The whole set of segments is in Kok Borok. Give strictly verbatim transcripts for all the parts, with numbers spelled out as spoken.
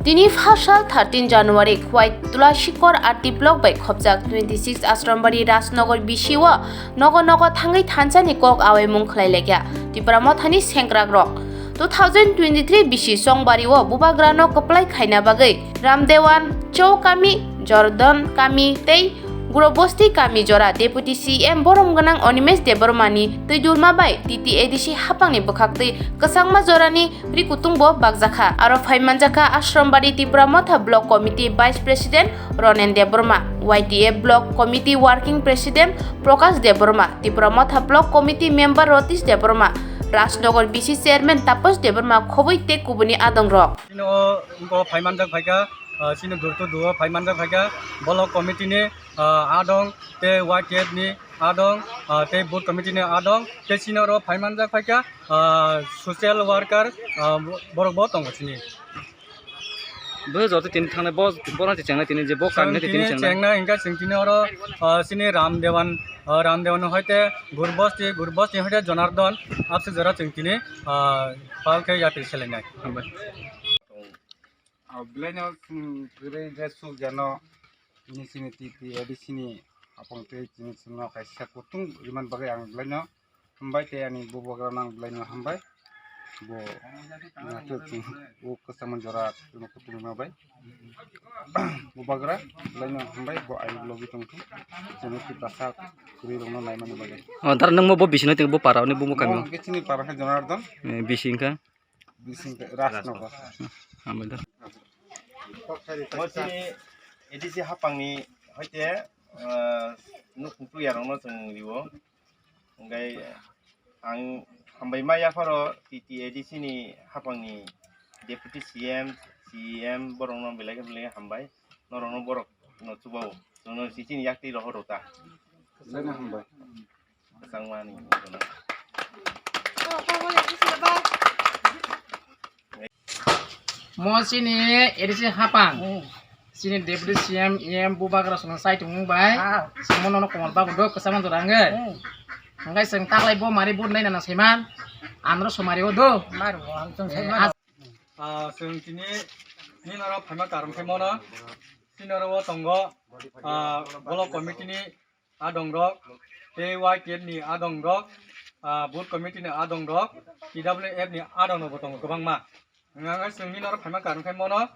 Tini phasal thirteen January khwai Tulashikor R T block bai khopjak twenty six Ashrambari Rajnagar bisi o nogo nogo thangwi thansa ni kok awai mung khlai lekya Tipra Motha ni sengkrak rok. Two thousand twenty three bisi Chongbari o Bubagra no kwplai khaina bagwi Ramdewan, Chou Kami, Jordan Kami tei Gurobosti Kami jora Deputy C M borom gwnang Animesh Debbarma ni twi dulma bai T T A D C haphang ni bwkhak twi kwchangma jora ni ri kutung bo bakjakha. Aro phai manjakha Ashrambari Tipra Motha Block Committee Vice President Ronen Debbarma, Y T A Block Committee Working President Prakash Debbarma, Tipra Motha Block Committee Member Rotish Debbarma, Rajnagar B C Chairman Taposh Debbarma khobwi tei kubuni adong rok. Chini o wngkha phai manjak phaikha, ah, chini durtu duo phai manjak phaikha, Block Committee ni, ah, adong, tei Y T F ni adong, ah, tei Booth Committee ni adong, tei chini oro phai manjak phaikha, ah, social worker, ah, borok bo tongo chini. Bo joto tini thangnai, bo, bo rang chengnai tini je bo kami tini chengnai. Chwng tini chengnai hingkha chwng tini oro, ah, chini Ramdewan, ah, Ramdewan hoite Gurbosti, Gurbosti hoite Jonardon, abse jora chwng tini, ah, pal khe yapri selainai. Hambai. Ah, belai no, hmm, kwrwi je suk jano, bini sini T T A D C ni apong twi chini chwngno kaisa kutung riman bagwi ang belai no hambai tei ani bubagra nang belai no hambai. Bo naithotok chwng o kwchangma jora chwngno kutung rima bai. Bubagra belai no hambai, bo ayuk logi tongthung. Chwngno Tiprasa kwrwi rokno naimani bagwi. O, dar nang mo bo bisino tei bo para ni bo mo kami o? Bo khe chini para khe Jonardon. Eh, bisi wngkha? Bising Rajnagar. Hambai da. Mo chini A D C haphangni hoite, ah, nukhung tuya rokno chwng rio. Hingke ang hambai ma yapharo T T A D C ni haphangni Deputy C M, C M borokno belai khe belai khe hambai. Norokno borokno chubao. Chwngno si chini yakti rohor rota. Belai no hambai. Kwchangmani wngkha na. Mo chini A D C haphang. Hmm. Chini Deputy C M, E M bubagra songno chai tongmung bai. Ah. Chwngno nono komal babu do kwchangma jora wngwi. Hmm. Hingke chwng taklai bo mari vote naina nang saiman. Andro somari o do. Maru, ang chwng saiman. Ah, chwng tini, nini norok phaima karon khe mono. Chini oro o tongo, ah, Block Committee ni adongrok, tei Y T F ni adongrok, ah, Booth Committee ni adongrok, T W F ni adongrok bo tongo kwbangma. Hwnka hwnkhe chwng nini oro phaima karon khe mono,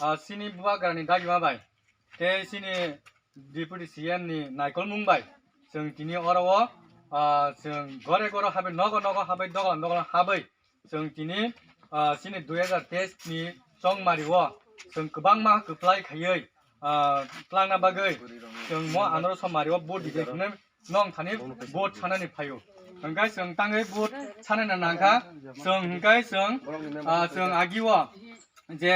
ah, chini bubagrani dagima bai tei chini Deputy C M ni naikolmung bai chwng tini oro o, ah, chwng gore gore habai, nogo nogo habai, dogan dogan habai, chwng tini, ah, chini dui hajar teis ni chongmari o chwng kwbangma kwplai khaiwi, ah, tlangna bagwi chwng mo andro somari o vote rijak hwnwi nong thani vote sanani phaio. Hwnkhe chwng tangwi vote sanani nangkha, chwng hwnkhe chwng, ah, chwng agio je,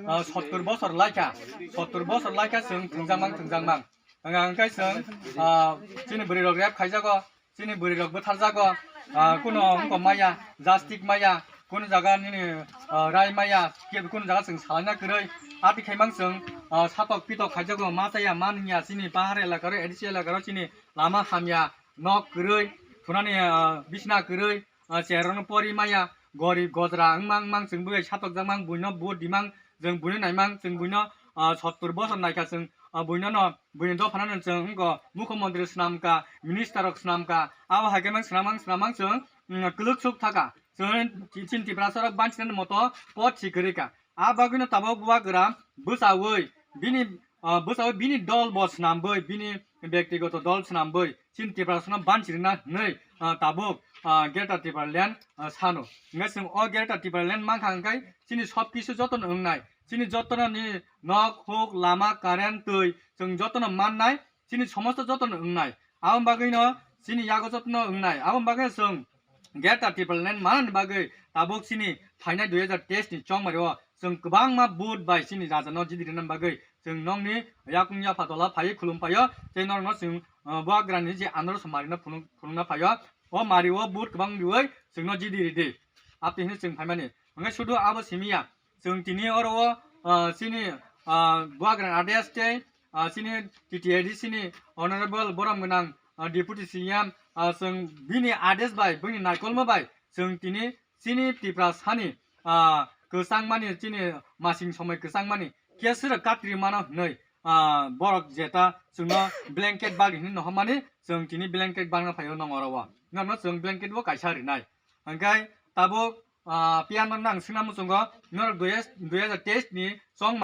ah, sottur bosor laikha, sottur bosor laikha chwng thwngjakmang thwngjakmang. Hwnkhe chwng, ah, chini bwrwi rok rep khaijago, chini bwrwi rok bwtharjago, ah, kuno wngkok maya, jastik maya, kuno jaga nini, ah, rai maya, kebo kuno jaga chwng salaina kwrwi. Ati khaimang chwng, ah, satok pitok khaijago, ma chaya, ma nungya, chini pahar elakaro, A D C elakaro chini lama hamya, nok kwrwi, thunani, ah, bisna kwrwi, ah, cherokno pori maya, gorib gojra wngmang, wngmang chwng bwkhe satokjakmang, buino vote dimang, chwng buino naimang, chwng buino, ah, sottur bosor naikha chwng, ah, buino no, buini dophano no chwng wngkha mukhyamantri swnamkha, minister rok swnamkha, abo hai khe mang swnamang, swnamang chwng, mm, kwlwk suk thaka. Chwng chini Tiprasa rok banchina moto pot si kwrwi kha. A bagwino tabuk bubagra bwchaui bini, ah, bwchaui bini dol bo swnambui, bini bektigoto dol swnambui chini Tiprasano banchirina hwnwi, ah, tabuk, ah, Greater Tipraland, ah, sano. Hwnkhe chwng o Greater Tipraland mankha hwnkhe chini sob kisu jotono wngnai, chini jotono ni nok, huk, lama, current, twi chwng jotono mannai, chini somosto jotono wngnai. Aboni bagwino chini yago jotono wngnai. Aboni bagwino chwng Greater Tipraland manani bagwi tabuk chini phainai dui hajar teis ni chongmari o chwng kwbangma vote bai chini raja no jidi rwna bagwi chwng nokni yakung yapha tola phaiwi khulum phaio tei norokno chwng, uh, bubagrani je andro somari no phunuk-, phunukna phaio. O mari o vote kwbang riwi chwngno jidi ridi. Aboni hwnwi chwng phaimani. Hwnkhe sudu abo simi ya. Chwng tini oro o, ah, chini, ah, bubagrani R D S tei, ah, chini T T A D C ni Honorable borom gwnang, ah, Deputy C M, ah, chwng bini adesh bai, bini naikolma bai chwng tini chini Tiprasani, ah, kwchangmani, chini masing somoi kwchangmani, khe sirok katri mano hwnwi, ah, borok jeta chwngno blanket bagwi hwnwi nohormani, chwng tini blanket bagna phaio nong oro o. Norokno chwng blanket bo kaisa rinai. Hwnkhe tabuk, ah, piano nang swngna muchungo, norok dui hajar, dui hajar teis ni chwng